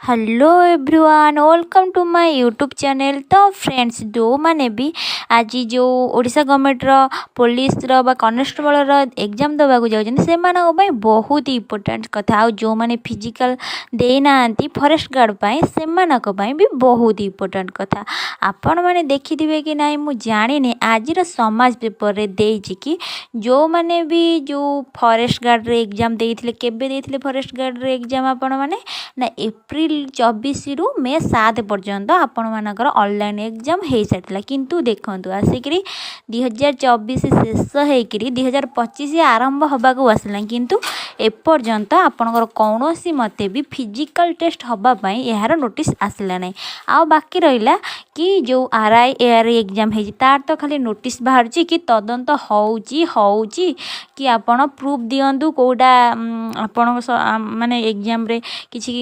Hello everyone, welcome to my YouTube channel. ତ friends, ଯେଉଁମାନେ ବି ଆଜି ଯେଉଁ ଓଡ଼ିଶା ଗଭର୍ଣ୍ଣମେଣ୍ଟର ପୋଲିସର ବା କନେଷ୍ଟବଳର ଏକ୍ଜାମ୍ ଦେବାକୁ ଯାଉଛନ୍ତି, ସେମାନଙ୍କ ପାଇଁ ବହୁତ ଇମ୍ପୋର୍ଟାଣ୍ଟ କଥା। ଆଉ ଯେଉଁମାନେ ଫିଜିକାଲ୍ ଦେଇନାହାନ୍ତି ଫରେଷ୍ଟ ଗାର୍ଡ଼ ପାଇଁ, ସେମାନଙ୍କ ପାଇଁ ବି ବହୁତ ଇମ୍ପୋର୍ଟାଣ୍ଟ କଥା। ଆପଣମାନେ ଦେଖିଥିବେ କି ନାହିଁ ମୁଁ ଜାଣିନି, ଆଜିର ସମାଜ ପେପରରେ ଦେଇଛି କି ଯେଉଁମାନେ ବି ଯେଉଁ ଫରେଷ୍ଟ ଗାର୍ଡ଼ରେ ଏକ୍ଜାମ୍ ଦେଇଥିଲେ, କେବେ ଦେଇଥିଲେ ଫରେଷ୍ଟ ଗାର୍ଡ଼ରେ ଏକ୍ଜାମ୍ ଆପଣମାନେ ନା ଏପ୍ରିଲ 24ରୁ ମେ 7 ପର୍ଯ୍ୟନ୍ତ ଆପଣମାନଙ୍କର ଅନଲାଇନ୍ ଏକ୍ଜାମ୍ ହେଇସାରିଥିଲା। କିନ୍ତୁ ଦେଖନ୍ତୁ, ଆସିକିରି 2024 ଶେଷ ହେଇକିରି 2025 ଆରମ୍ଭ ହେବାକୁ ଆସିଲାଣି, କିନ୍ତୁ ଏପର୍ଯ୍ୟନ୍ତ ଆପଣଙ୍କର କୌଣସି ମତେ ବି ଫିଜିକାଲ୍ ଟେଷ୍ଟ ହେବା ପାଇଁ ଏହାର ନୋଟିସ୍ ଆସିଲା ନାହିଁ। ଆଉ ବାକି ରହିଲା କି ଯେଉଁ ଆର୍ I, A R I exam ହେଇଛି, ତାର ତ ଖାଲି ନୋଟିସ୍ ବାହାରୁଛି କି ତଦନ୍ତ ହେଉଛି ହେଉଛି କି ଆପଣ ପ୍ରୁଫ୍ ଦିଅନ୍ତୁ କେଉଁଟା ଆପଣଙ୍କ ମାନେ ଏକ୍ଜାମ୍ରେ କିଛି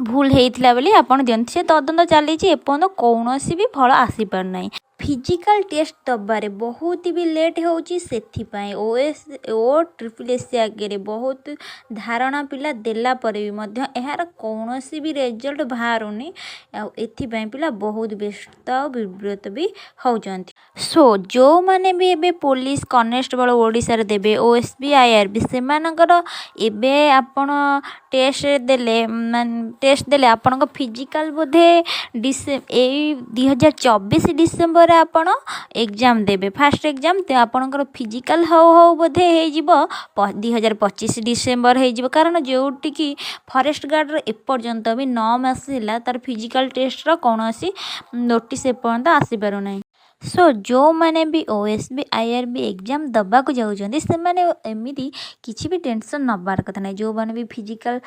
ଭୁଲ ହେଇଥିଲା ବୋଲି ଆପଣ ଦିଅନ୍ତୁ। ସେ ତଦନ୍ତ ଚାଲିଛି, ଏପର୍ଯ୍ୟନ୍ତ କୌଣସି ବି ଫଳ ଆସିପାରୁନାହିଁ। ଫିଜିକାଲ୍ ଟେଷ୍ଟ ଦେବାରେ ବହୁତ ବି ଲେଟ୍ ହେଉଛି। ସେଥିପାଇଁ ଓ ଏସ୍ ଓ ଟ୍ରିପଲ୍ ଏସ୍ ସି ଆଗରେ ବହୁତ ଧାରଣା ପିଲା ଦେଲା ପରେ ବି ମଧ୍ୟ ଏହାର କୌଣସି ବି ରେଜଲ୍ଟ ବାହାରୁନି। ଆଉ ଏଥିପାଇଁ ପିଲା ବହୁତ ବ୍ୟସ୍ତ ଆଉ ବିବ୍ରତ ବି ହେଉଛନ୍ତି। ସୋ ଯେଉଁମାନେ ବି ଏବେ ପୋଲିସ କନେଷ୍ଟବଳ ଓଡ଼ିଶାରେ ଦେବେ, ଓ ଏସ୍ ବି, I R ବି, ସେମାନଙ୍କର ଏବେ ଆପଣ ଟେଷ୍ଟ ଦେଲେ, ମାନେ ଟେଷ୍ଟ ଦେଲେ ଆପଣଙ୍କ ଫିଜିକାଲ୍ ବୋଧେ ଏଇ 2024 ଡିସେମ୍ବରରେ ଆପଣ ଏକ୍ଜାମ୍ ଦେବେ, ଫାଷ୍ଟ ଏକ୍ଜାମ୍। ଆପଣଙ୍କର ଫିଜିକାଲ୍ ହଉ ହଉ ବୋଧେ ହେଇଯିବ 2025 ଡିସେମ୍ବର ହେଇଯିବ। କାରଣ ଯେଉଁଠିକି ଫରେଷ୍ଟ ଗାର୍ଡ଼ର ଏପର୍ଯ୍ୟନ୍ତ ବି 9 ମାସ ହେଲା, ତା'ର ଫିଜିକାଲ୍ ଟେଷ୍ଟର କୌଣସି ନୋଟିସ୍ ଏପର୍ଯ୍ୟନ୍ତ ଆସିପାରୁନାହିଁ। ସୋ ଯେଉଁମାନେ ବି O S B, I R B exam ଦେବାକୁ ଯାଉଛନ୍ତି, ସେମାନେ ଏମିତି କିଛି ବି ଟେନସନ୍ ନେବାର କଥା ନାହିଁ। ଯେଉଁମାନେ ବି ଫିଜିକାଲ୍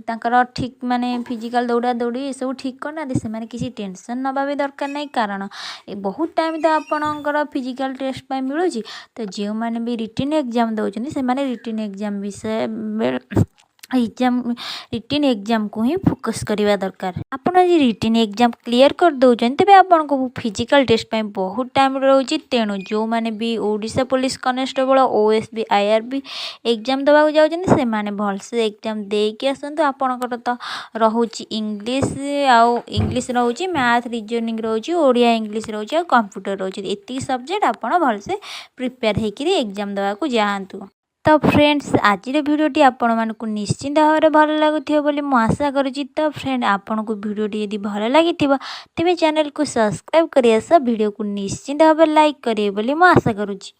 ତାଙ୍କର ଠିକ୍, ମାନେ ଫିଜିକାଲ୍ ଦୌଡ଼ା ଦୌଡ଼ି ଏସବୁ ଠିକ୍ କରିନାହାନ୍ତି, ସେମାନେ କିଛି ଟେନସନ୍ ନେବା ବି ଦରକାର ନାହିଁ। କାରଣ ଏ ବହୁତ ଟାଇମ୍ ତ ଆପଣଙ୍କର ଫିଜିକାଲ୍ ଟେଷ୍ଟ ପାଇଁ ମିଳୁଛି। ତ ଯେଉଁମାନେ ବି ରିଟିନ୍ ଏକ୍ଜାମ୍ ଦେଉଛନ୍ତି, ସେମାନେ ରିଟିନ୍ ଏକ୍ଜାମ୍ ବିଷୟ ଏକ୍ଜାମ୍ ରିଟିନ୍ ଏକ୍ଜାମ୍କୁ ହିଁ ଫୋକସ୍ କରିବା ଦରକାର। ଆପଣ ଯଦି ରିଟିନ୍ ଏକ୍ଜାମ୍ କ୍ଲିୟର୍ କରିଦେଉଛନ୍ତି, ତେବେ ଆପଣଙ୍କୁ ଫିଜିକାଲ୍ ଟେଷ୍ଟ ପାଇଁ ବହୁତ ଟାଇମ୍ ରହୁଛି। ତେଣୁ ଯେଉଁମାନେ ବି Odisha police constable, O S B, I R B exam ଦେବାକୁ ଯାଉଛନ୍ତି, ସେମାନେ ଭଲସେ ଏକ୍ଜାମ୍ ଦେଇକି ଆସନ୍ତୁ। ଆପଣଙ୍କର ତ ରହୁଛି ଇଂଲିଶ, ଆଉ ଇଂଲିଶ ରହୁଛି, ମ୍ୟାଥ୍, ରିଜନିଂ ରହୁଛି, ଓଡ଼ିଆ, ଇଂଲିଶ ରହୁଛି ଆଉ କମ୍ପ୍ୟୁଟର ରହୁଛି। ଏତିକି ସବଜେକ୍ଟ ଆପଣ ଭଲସେ ପ୍ରିପେୟାର ହେଇକିରି ଏକ୍ଜାମ୍ ଦେବାକୁ ଯାଆନ୍ତୁ। ତ ଫ୍ରେଣ୍ଡସ୍, ଆଜିର ଭିଡ଼ିଓଟି ଆପଣମାନଙ୍କୁ ନିଶ୍ଚିନ୍ତ ଭାବରେ ଭଲ ଲାଗୁଥିବ ବୋଲି ମୁଁ ଆଶା କରୁଛି। ତ ଫ୍ରେଣ୍ଡ, ଆପଣଙ୍କୁ ଭିଡ଼ିଓଟି ଯଦି ଭଲ ଲାଗିଥିବ, ତେବେ ଚ୍ୟାନେଲକୁ ସବସ୍କ୍ରାଇବ୍ କରିବା ସହ ଭିଡ଼ିଓକୁ ନିଶ୍ଚିନ୍ତ ଭାବରେ ଲାଇକ୍ କରିବେ ବୋଲି ମୁଁ ଆଶା କରୁଛି।